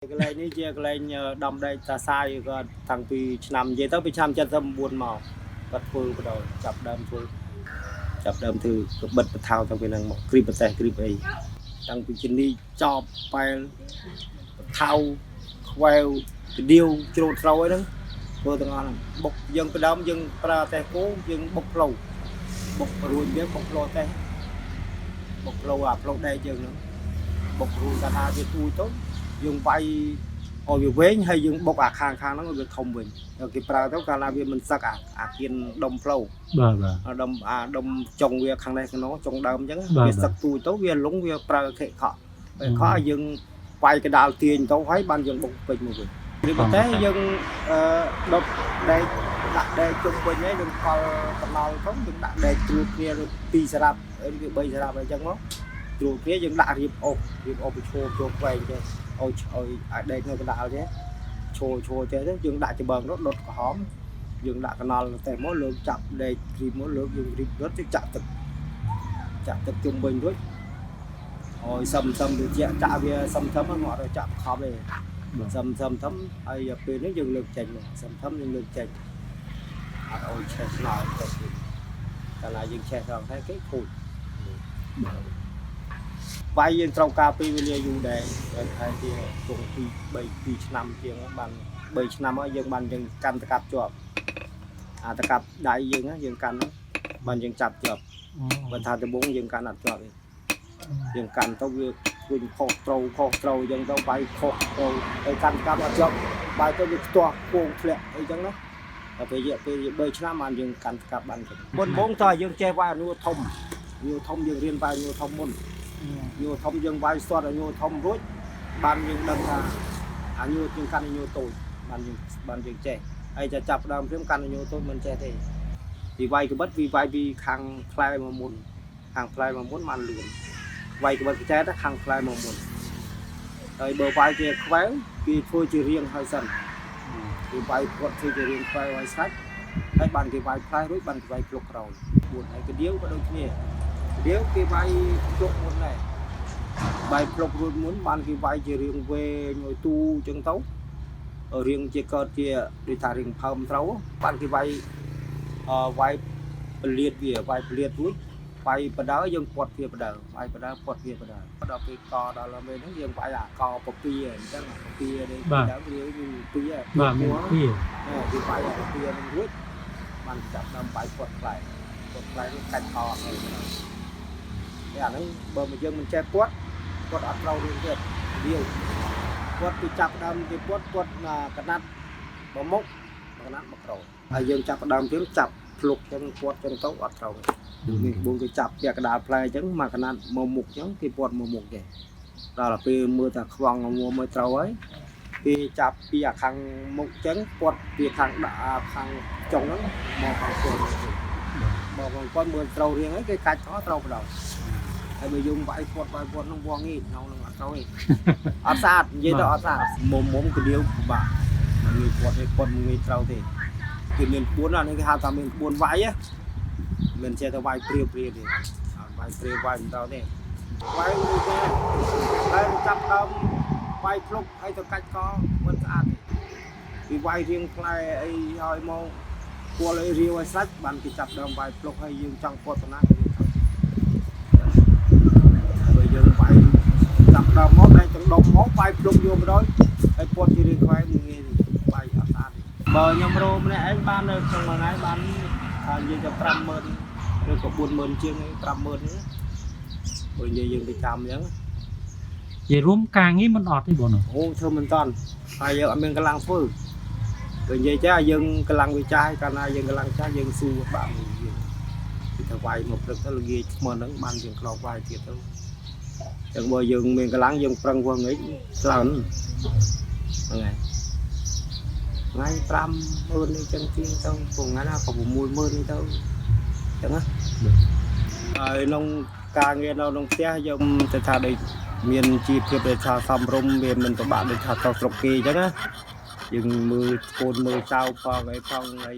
កន្លែងនេះជាកន្លែងដំដែកតាសាយគាត់តាំងពីឆ្នាំនិយាយទៅពីឆ្នាំ79មកគាត់ធ្វើបដចាប់ដើមធ្វើចាប់ដើមធ្វើកបិតបថៅតាំងពីហ្នឹងមកគ្រីបប្រទេសគ្រីបអីតាំងពីជំនីចប់ប៉ែលបថៅខ្វែវពដៀវច្រូតស្រូវអីហ្នឹងធ្វើទាំងអស់ហ្នឹងបុកយើងពីដើមយើងប្រើតេះគោយើងបុកផ្លូវបុករួចវាបុកផ្លូវតេះបុកផ្លូវអាផ្លូវដែកយើងហ្នឹងបុករួចកាលណាវាទូចទៅយើងវាយឲ្យវាវែងហើយយើងបុកអាខាងខាងហ្នឹងឲ្យវាធំវិញដល់គេប្រើទៅកាលណាវាមិនសឹកអាអាគៀនដុំផ្លូវ បាទបាទ អាដុំអាដុំចុងវាខាងនេះខាងនោះចុងដើមអញ្ចឹង បាទ វាសឹកទូចទៅវាលងវាប្រើខិខក់ពេលខក់ឲ្យយើងវាយកដាលទាញទៅហើយបានយើងបុកពេញមកវិញឬប៉ុន្តែយើងអឺដុតដែកដាក់ដែកជុំវិញហើយយើងកលកណល់ទៅយើងដាក់ដែកត្រួតគ្នាពីរស្រាប់ឬ3ស្រាប់អីចឹងមកត្រួតគ្នាយើងដាក់រៀបអុសរៀបអុសពីឈរចូលខ្វែងចេះឲ្យឲ្យឲ្យដែកនៅកណ្ដាលចេះឈរឈរចេះទៅយើងដាក់ច្បើងទៅដុតក្រហម យើងដាក់កណល់តែមកលើកចាប់ដែករីបមកលើកយើងរីបរត់ចាក់ទឹកចាក់ទឹកជុំវិញរួចឲ្យសឹមសឹមទៅជាក់ចាក់វាសឹមសឹមហ្នឹងអត់ឲ្យចាក់ខំទេ បាទ សឹមសឹមធំហើយពេលនេះយើងលើកចេញមកសឹមធំយើងលើកចេញអត់ឲ្យឆេះស្លោទៅទៀតកាលណាយើងឆេះត្រង់តែគេខូចបាយយើងត្រូវការពេលវេលាយូរដែរតែថែជាគង់2 3 2ឆ្នាំជាងបាន3ឆ្នាំហើយយើងបានយើងកាន់តកាប់ជាប់ អាតកាប់ដៃយើងណាយើងកាន់ហ្នឹងបានយើងចាប់ជាប់បើថាដំបងយើងកាន់អត់ជាប់ទេយើងកាន់ទៅវាវិញខុសត្រូវខុសត្រូវអញ្ចឹងទៅបាយខុសត្រូវហើយកាន់កាប់អត់ជាប់បាយទៅវាខ្ទាស់ពងធ្លាក់អីចឹងណាដល់ពេលរយៈពេល3ឆ្នាំបានយើងកាន់កាប់បានចឹងមុនបងតើយើងចេះវាយអនុធំញូធំយើងរៀនវាយញូធំមុនញូធំយើងវាយស្ទាត់ឲ្យញូធំរួចបានយើងដឹងថាអាញូយើងកាន់ញូតូចបានយើងបានយើងចេះ ហើយจะចាប់ដើមព្រាមកាន់ញូតូចមិនចេះទេពីវាយកបិតពីវាយពីខាងផ្លែមកមុនខាងផ្លែមកមុនបានលឿនវាយកបិតកចែតខាងផ្លែមកមុនហើយបើវាយជាខ្វែងគេធ្វើជារៀងហើយសិនគេវាយគាត់ធ្វើជារៀងខ្វែងហើយស្រាច់ហើយបានគេវាយផ្លែរួចបានគេវាយភ្លុកក្រោយពួនហើយកដៀវក៏ដូចគ្នាកដៀវគេវាយភ្លុកមុនដែរវាយភ្លុករួចមុនបានគេវាយជារៀងវែងឲ្យទូអញ្ចឹងទៅ រៀងជាកើតជាដូចថារៀងផើមត្រូវបានគេវាយអឺវាយពលាតវាវាយពលាតរួចវាយបដើយើងពាត់វាបដើវាយបដើពាត់វាបដើដល់ពេលកដល់ពេលហ្នឹងយើងវាយអាកពពីអញ្ចឹងពពីនេះដើមវាមានពី បាទមានពី គេវាយអាពពីហ្នឹងរួចបានចាប់ដើមវាយពាត់ផ្លែពាត់ផ្លែនោះកាច់កហើយតែអាហ្នឹងបើមកយើងមិនចេះពាត់ពាត់អត់ត្រូវរឿងទៀតវា គាត់ពីចាប់ដើមគេពាត់ពាត់កណាត់មកមុខកណាត់មកក្រោយហើយយើងចាប់ដើមទៀតចាប់ភ្លុកចឹងពាត់ចឹងទៅអត់ត្រូវមានក្បួនគេចាប់ពាក់កដាលផ្លែចឹងមកកណាត់មកមុខចឹងគេពាត់មកមុខទេដល់ពេលមើលតែខ្វង់មួមើលត្រូវហើយគេចាប់ពីអាខាងមុខចឹងពាត់ពីខាងដាក់ខាងចុងហ្នឹងមកខាងខ្លួនមកខាងគាត់មើលត្រូវរៀងហើយគេកាច់ខោត្រូវបដងហើយបើយើងវាយពាត់វាយពាត់ហ្នឹងវងនេះក្នុងហ្នឹងអត់ត្រូវទេ អត់ស្អាតនិយាយទៅអត់ស្អាតមុំមុំកដៀវពិបាកមិនងាយពាត់ទេពាត់មិនងាយត្រូវទេគេមានក្បួនអានេះគេហៅថាមានក្បួនវាយណាមិនចេះតែវាយព្រាវព្រាវទេអត់វាយព្រាវវាយមិនត្រូវទេវាយដូចទេហើយចាប់ដើមវាយភ្លុកហើយទៅកាច់កមិនស្អាតទេពីវាយរៀងផ្លែអីហើយមកគល់អីរាវឲ្យស្រាច់បានគេចាប់ដើមវាយភ្លុកហើយយើងចង់ពាត់តាណាគេត្រូវបើយើងវាយ ចាប់ដើមមកតែចង្ដុំមកបាយភ្លុកយកម្ដងហើយពាត់ជារឿងខ្វែងងាយបាយអត់ស្អាតទេបើខ្ញុំរោម្នាក់ឯងបាននៅក្នុងមួយថ្ងៃបានថានិយាយទៅ50000ឬក៏40000ជាង50000នេះបើនិយាយយើងទៅចាំអញ្ចឹង និយាយរួមការងារមិនអត់ទេបង អូធ្វើមិនតាន់ហើយយើងអត់មានកម្លាំងធ្វើបើនិយាយចាយើងកម្លាំងវាចាស់កាលណាយើងកម្លាំងចាស់យើងស៊ូបាក់មួយយើងគេថាវាយមកព្រឹកទៅល្ងាចថ្មហ្នឹងបានយើងក្របវាយទៀតទៅចឹងបើយើងមានកម្លាំងយើងប្រឹងធ្វើងាយច្រើនហ្នឹងហើយថ្ងៃ50000នេះចឹងជាងទៅព្រោះថ្ងៃណាក៏60000នេះទៅចឹងណាហើយក្នុងការងារនៅក្នុងផ្ទះយើងទៅថាដូចមានជីវភាពដែលថាសមរម្យវាមិនពិបាកដូចថាទៅស្រុកគេចឹងណាយើងមើលកូនមើលចៅផងអីផងអី